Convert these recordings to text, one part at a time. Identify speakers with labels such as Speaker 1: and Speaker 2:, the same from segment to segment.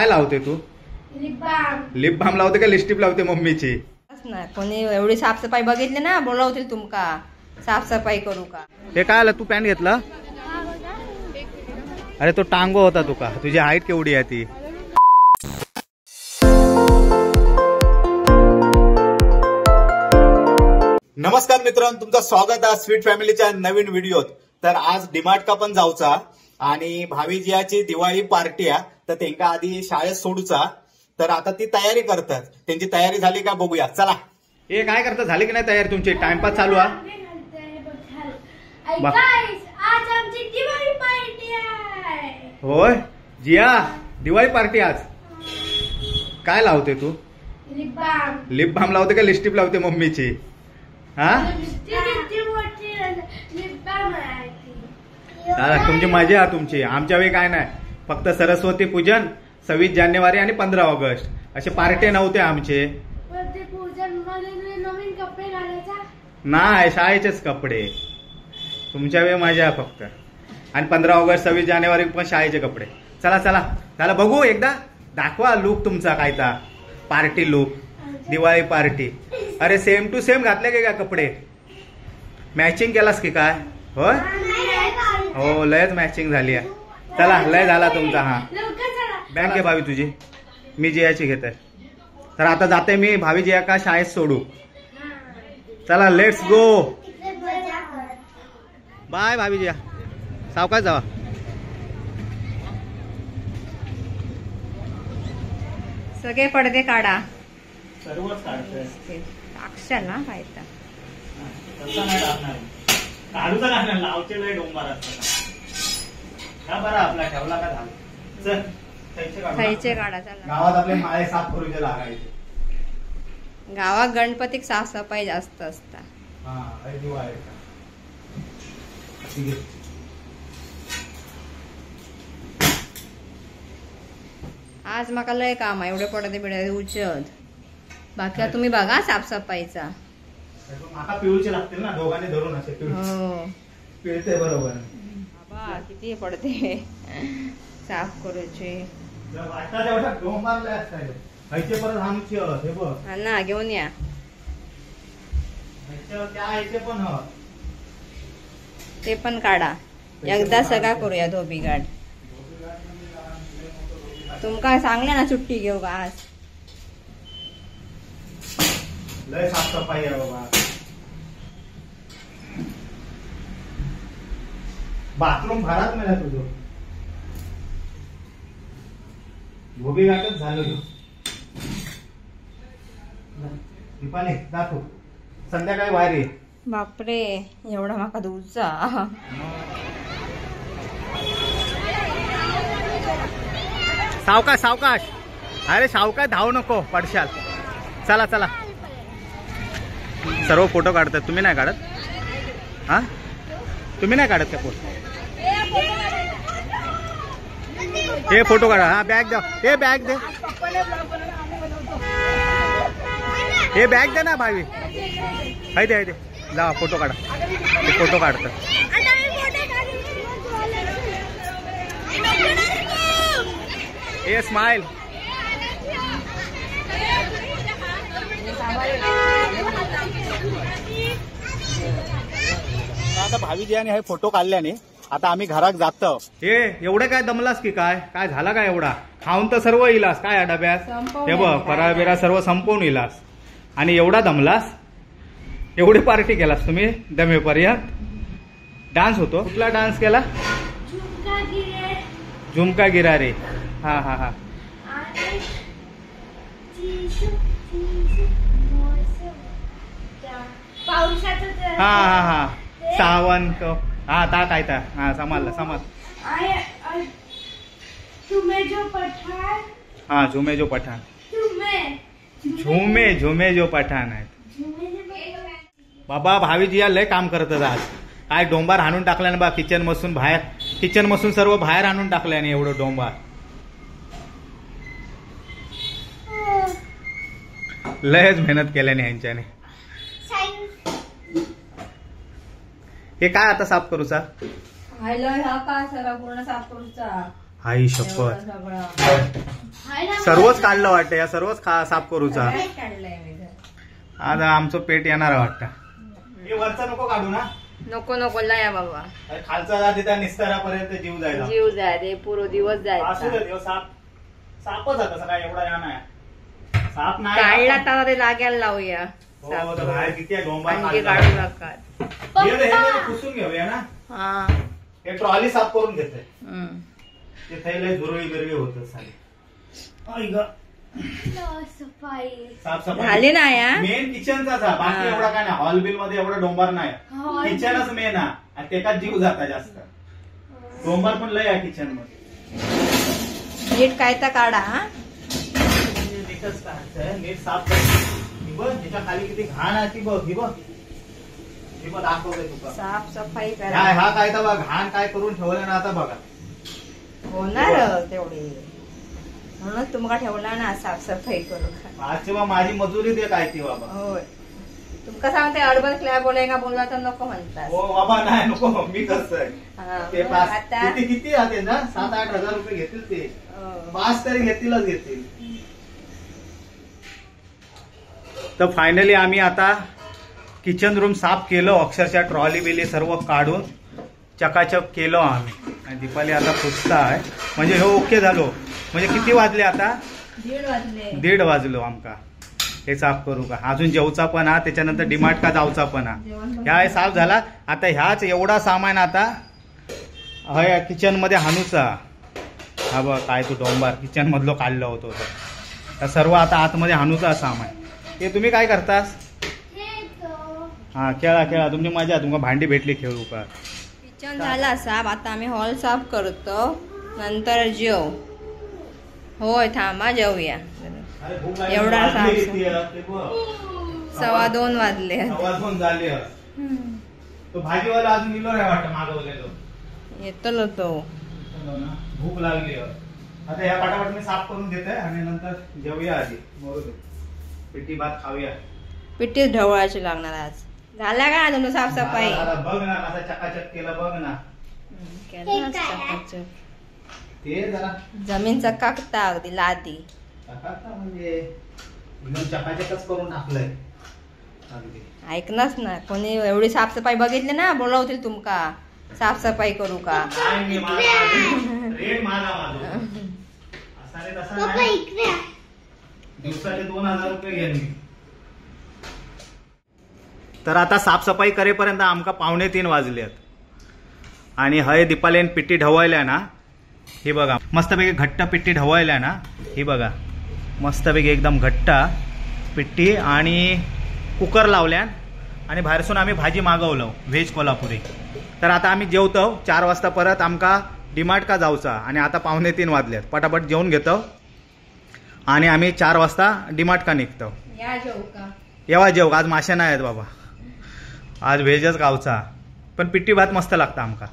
Speaker 1: काय लावते तू? लिप बाम लावते का लिपस्टिक लावते मम्मीची?
Speaker 2: नाही कोणी एवढी साफसफाई बघितली ना बोलावतील तुमका साफसफाई करू का.
Speaker 1: हे काय आलं? तू पॅन्ट घेतला? अरे तो टांगो होता तुका. तुझी हाईट केवढी आहे ती. नमस्कार मित्रांनो, तुमचं स्वागत आहे स्वीट फॅमिलीच्या नवीन व्हिडिओत. तर आज डीमार्ट का पण जाऊचा आणि भावीजियाची दिवाळी पार्टी आहे, तर त्यांका आधी शाळेत सोडूचा. तर आता ती तयारी करतात, त्यांची तयारी झाली का बघूया. चला. हे काय करतात, झाली की नाही तयारी तुमची? टाइमपास चालू आहे. होय जिया, दिवाळी पार्टी आज. काय लावते तू? लिप बाम लावते का लिपस्टिक लावते मम्मीची? हा तुमची मजा आहे तुमची. आमच्या वेळी काय नाही, फक्त सरस्वती पूजन 26 जानेवारी आणि 15 ऑगस्ट असे पार्टी नव्हते आमचे. नाही, शाळेचेच कपडे. तुमच्या वेळी मजा फक्त. आणि 15 ऑगस्ट 26 जानेवारी पण शाळेचे कपडे. चला चला चला बघू एकदा, दाखवा लुक तुमचा काय ता पार्टी लुक, दिवाळी पार्टी. अरे सेम टू सेम घातले की काय कपडे? मॅचिंग केलास की काय? होय हो, लयच मॅचिंग झाली आहे. चला लय झाला तुमचा. हा बँक आहे भावी तुझी, मी जियाची घेत आहे. तर आता जाते मी भावी जिया का शाळेत सोडू. चला let's go. Bye भावी जिया, सावकाश जावा.
Speaker 2: सगळे पडदे काढा.
Speaker 1: सर्वच काढतोय.
Speaker 2: अक्षर ना काय
Speaker 1: तसं नाही टाकणार, काढूचा नाही, लावचे नाही डोंबार असतात. हा बरा आपला ठेवला का झालं. चल
Speaker 2: खायचे काढा. चला
Speaker 1: गावात आपले माळे साफ करूचे लागायचे.
Speaker 2: गावात गणपतीक साफसफाई जास्त असता.
Speaker 1: हा अरे दिवाळी ठीक आहे.
Speaker 2: आज माका लय काम आहे, एवढे पडदे बिडदे उचत. बाकी तुम्ही बघा साफसफाईचा.
Speaker 1: माका पिळूचे लागतील ना, दोघांनी धरून असे पिळते बरोबर.
Speaker 2: बाबा किती पडदे साफ करूचे. हा ना घेऊन या. ते पण काढा एकदा, सगळा करूया धोबीघाट. तुमका सांगले ना सुट्टी घेऊ का आज.
Speaker 1: लय साफसफाई आहे बाबा. बाथरूम भरात मिळाला तुझं, धोबीघाटच झालं. दीपाली दाखव संध्याकाळी बाहेर ये.
Speaker 2: बापरे एवढा माका धुवचा.
Speaker 1: सावकाश सावकाश. अरे सावकाश धावू नको, पडशाल. चला चला सर्व फोटो काढतात. तुम्ही नाही काढत? हा तुम्ही नाही काढत का फोटो? हे फोटो काढा. हा बॅग द्या, हे बॅग दे, हे बॅग दे ना भावी. हाय दे, हाय दे, जा फोटो काढा. ते फोटो काढतात. हे स्माइल. आता भावीजीने हे फोटो काढल्याने आता आम्ही घरात जातो. हे एवढं काय दमलास की काय? काय झाला काय एवढा? खाऊन तर सर्व इलास काय या डब्यात. हे बघ फराळ बिरा सर्व संपवून इलास आणि एवढा दमलास. एवढी पार्टी केलास तुम्ही दमेपर्यंत. डान्स होतो. कुठला डान्स केला? झुमका गिरा रे. हा हा हा. हा हा हा सावन हा ता काय ता. हा समजलं समज. हा झुमे जो पठाण, झुमे झुमे जो पठाण आहेत. बाबा भावीजिया लय काम करतात आज. काय डोंबार आणून टाकल्या ना बा किचन मसून बाहेर, किचन मसून सर्व बाहेर आणून टाकल्याने एवढं डोंबार. लयच मेहनत केल्याने ह्यांच्याने. हे काय आता साफ करूचा?
Speaker 2: पूर्ण साफ करूचा.
Speaker 1: आई शपथ. सर्वच काढलं वाटतं, या सर्वच साफ करूचा. आज आमचं पेट येणार वाटतं. हे वरचा नको काढू ना? नको नको लया बाबा, खालचा जा तिथे निस्तारापर्यंत जीव जायला,
Speaker 2: जीव जाय रे पुरो दिवस जायचा.
Speaker 1: साप सापच जात सकाळ एवढा या नाही साप नाही
Speaker 2: काढला तर ते लागायला लावूया.
Speaker 1: हो बाहेर किती आहे डोंबार
Speaker 2: काढू नका,
Speaker 1: हे पुसून घेऊया ना.
Speaker 2: हा
Speaker 1: हे ट्रॉली साफ करून घेते, ते थैले झुरळी बिरळी होत सारी. साफसफाई
Speaker 2: झाली ना या
Speaker 1: मेन किचनचाच, बाकी एवढा काय नाही. हॉल बिल मध्ये एवढा डोंबार नाही, किचनच मेन आणि त्याच्यात जीव जाता जास्त. डोंबार पण लय आहे किचन मध्ये.
Speaker 2: नीट काय तर काढा,
Speaker 1: नीटच काढायचं, नीट साफ करायचं. बघ त्याच्या खाली किती घाण आहे ती बघ, ही बघ, ही बघ दाखवते तुका.
Speaker 2: साफसफाई करा.
Speaker 1: हा काय तर बघ घाण काय करून ठेवलं ना आता बघा
Speaker 2: होणार तेवढी, म्हणून तुमका ठेवला ना साफसफाई करू.
Speaker 1: आजची बा माझी मजुरी दे काय ती बाबा.
Speaker 2: होय तुमका सांगते अर्बन क्लॅब बोलाय का बोलला तर नको म्हणतात.
Speaker 1: हो बाबा नाही नको, मी कसं ते पाच किती किती राहते ना 7-8 हजार रुपये घेतील ते, 5 तरी घेतीलच घेतील. तर फायनली आम्ही आता किचन रूम साफ केलं, अक्षरशः ट्रॉली बिली सर्व काढून चकाचक केलं आम्ही. आणि दीपाली आता पुसता आहे, म्हणजे हे ओके झालो. म्हणजे किती वाजले आता? 1:30 वाजलो आमका हे साफ करू का. अजून जेवचा पण हा, त्याच्यानंतर डिमार्ट का जावचा पण हा. ह्या साफ झाला आता, ह्याच एवढा सामान आता हय किचन मध्ये हाणूचा. हा बघ काय तू डोंबार किचन मधलो काढलं होतो तर सर्व आता आतमध्ये हाणूचा सामान. हे तुम्ही काय करतास? हा खेळा खेळा, तुमची मजा, तुमका भांडी भेटली खेळू का.
Speaker 2: किचन झाला साफ, आता आम्ही हॉल साफ करतो, नंतर जेव. होय थांबा जेवूया, एवढा साफ. 2:15 वाजले.
Speaker 1: 2:15 झाले. तो भाजीवाला अजून इलो नाही वाटतं, मागवलेलो
Speaker 2: येतलो तो.
Speaker 1: भूक लागली आता, ह्या पटापट मी साफ करून घेते आणि नंतर जेवूया. आधी बरोबर पिठी भात खाऊया,
Speaker 2: पिठीच ढवळायची लागणार आज. झाला का तुमचं साफसफाई?
Speaker 1: बघ ना कसा चकाचक केलं, बघ ना
Speaker 2: चकाचक.
Speaker 1: ते जरा
Speaker 2: जमीन चकाकता अगदी लादी
Speaker 1: चकाकता, म्हणजे एकदम चकाचकच करून टाकलंय अगदी.
Speaker 2: ऐकणारच ना कोणी, एवढी साफसफाई बघितली ना बोलावतील तुमका साफसफाई करू का.
Speaker 1: रेट माझा असा रे तसा नाही, दिवसाचे 2000 रुपये घेईन मी. तर आता साफसफाई करेपर्यंत आमका 2:45 वाजले. आणि हय दीपालीन पिठी ढवळल्या ना, ही बघा मस्तपैकी घट्ट पिठी ढवळल्या ना, ही बघा मस्तपैकी एकदम घट्ट पिठी. आणि कुकर लावल्यान आणि बाहेरसून आम्ही भाजी मागवलो व्हेज कोल्हापुरी. तर आता आम्ही जेवतो 4 वाजता परत आमका डिमार्ट का जाऊचा. आणि आता 2:45 वाजल्यात, पटापट जेवून घेतो आणि आम्ही 4 वाजता डिमार्ट का निघतो. येवा जेव, आज मासे नाही आहेत बाबा, आज व्हेजच गावचा, पण पिठी भात मस्त लागता आमका.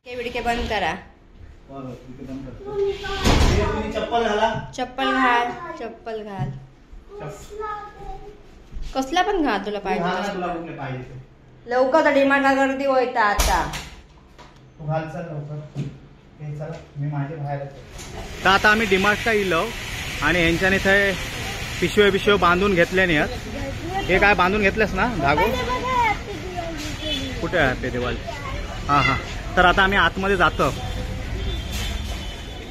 Speaker 2: बिडके बंद करा,
Speaker 1: चप्पल घाला,
Speaker 2: चप्पल घाल, चप्पल घाल, कसला पण घाल तुला पाहिजे. लवकर डिमांड गर्दी होता आता.
Speaker 1: तू घाल चल लवकर, चला मी माझे बाहेर. तर आता आम्ही डिमार्टला इलो आणि यांच्याने थंय पिशवे पिशवे बांधून घेतले नाही. हे काय बांधून घेतलेस ना धागो? कुठे आहे दिवाळी? हां हां. तर आता आम्ही आतमध्ये जातो.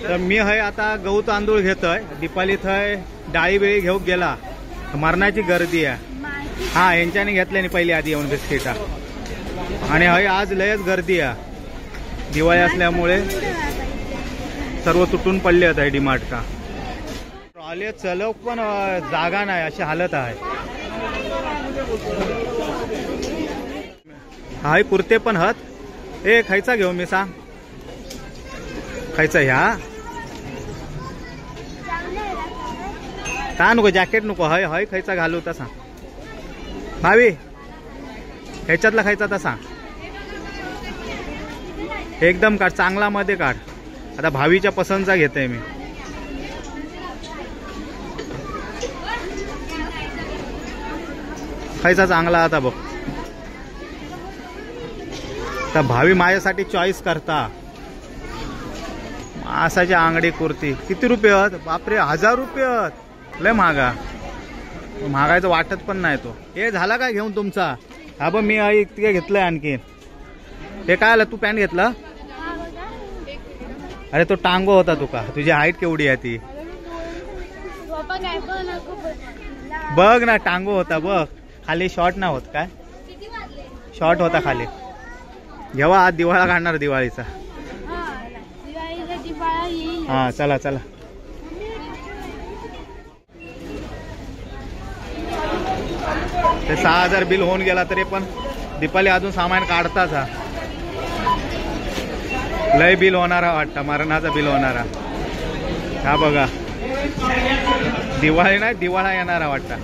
Speaker 1: तर मी हय आता गहू तांदूळ घेतोय, दीपाली थंय डाळी बिळी घेऊन गेला. मरणाची गर्दी आहे. हा यांच्याने घेतल्याने पहिली आधी येऊन बिस्किटा. आणि हय आज लयच गर्दी आहे, दिवाळी असल्यामुळे सर्व तुटून पडले होते डिमार्ट का. ट्रॉली चलव पण जागा नाही अशी हालत आहे. हाय कुर्ते पण हत. ए खायचा घेऊ मी सांग, खायचा ह्या का नको, जॅकेट नको, हय हय खायचा घालू तसा भावी, ह्याच्यातला खायचा तसा एकदम काढ, चांगला मध्ये काढ. आता भावीच्या पसंतचा घेते मी. खायचा चांगला आता बघ. तर भावी माझ्यासाठी चॉईस करता, आसाची आंगडी कुर्ती किती रुपये आहेत? बापरे 1000 रुपये आहेत. लय महागा, महागायचं वाटत पण नाही तो. हे झाला काय घेऊन तुमचा? हा बघ मी इतके घेतलंय आणखी. हे काय आलं? तू पॅन्ट घेतला? अरे तो टांगो होता तुका. तुझी हाईट केवढी आहे ती बघ ना. टांगो होता बघ. खाली शॉर्ट ना होत काय? शॉर्ट होता खाली. जेव्हा आज दिवाळा काढणार दिवाळीचा. हा चला चला. ते 6000 बिल होऊन गेला तरी पण दीपाली अजून सामान काढताच. हा लय बिल होणारा वाटतं, मरणाचा बिल होणारा. हा बघा दिवाळी नाही दिवाळा येणारा वाटतं.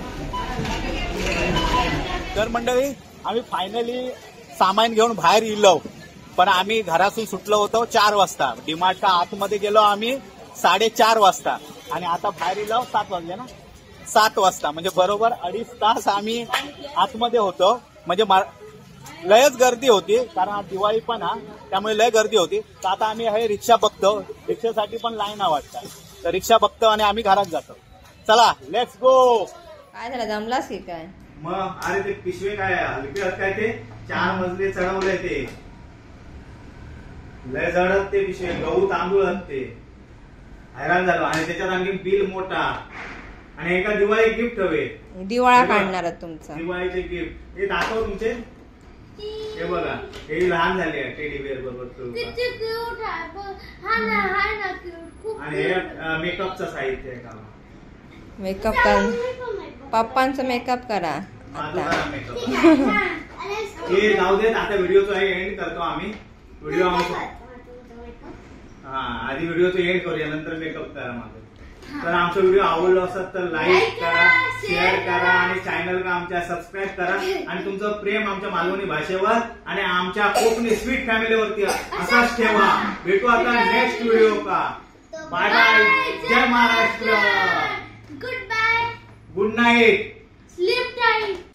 Speaker 1: तर मंडळी आम्ही फायनली सामान घेऊन बाहेर इलो, पण आम्ही घरातून सुटलो होतो 4 वाजता. डीमार्टच्या आतमध्ये गेलो आम्ही 4:30 वाजता आणि आता बाहेर इलो 7 वाजले ना, 7 वाजता. म्हणजे बरोबर 2.5 तास आम्ही आतमध्ये होतो. म्हणजे लयच गर्दी होती कारण आज दिवाळी पण हा, त्यामुळे लय गर्दी होती. तर आता आम्ही हे रिक्षा बघतो, रिक्षासाठी पण लाईन वाटतात. तर रिक्षा बघतो आणि आम्ही घरात जातो. चला let's go.
Speaker 2: काय झालं जमलास की काय
Speaker 1: मग? अरे ते पिशवे काय हलके काय ते 4 मजले चढवले ते लय जडत ते पिशवे, गहू तांदूळ ते हैराण झालो. आणि त्याच्यात आणखी बिल मोठा आणि एका दिवाळी गिफ्ट हवे.
Speaker 2: दिवाळा काढणार तुमचा
Speaker 1: दिवाळीचे गिफ्ट हे दाखव तुमचे. हे बघा हे लहान झाले आहे टेडी बेअर बरोबर. आणि हे मेकअपचं साहित्य आहे का?
Speaker 2: मेकअप कर, पप्पांचं मेकअप करा आता.
Speaker 1: हे जाऊ देत आता व्हिडिओचा एंड करतो आम्ही. व्हिडिओ हा आधी व्हिडिओचं एंड करूया नंतर मेकअप करा माझं. तर आमचा व्हिडिओ आवडला असेल तर लाईक करा, शेअर करा आणि चॅनल का आमच्या सबस्क्राईब करा. आणि तुमचं प्रेम आमच्या मालवणी भाषेवर आणि आमच्या कोकणी स्वीट फॅमिलीवरती असाच ठेवा. भेटू आता नेक्स्ट व्हिडिओ का. बाय बाय, जय Maharashtra,
Speaker 3: good bye,
Speaker 1: good night,
Speaker 3: sleep tight.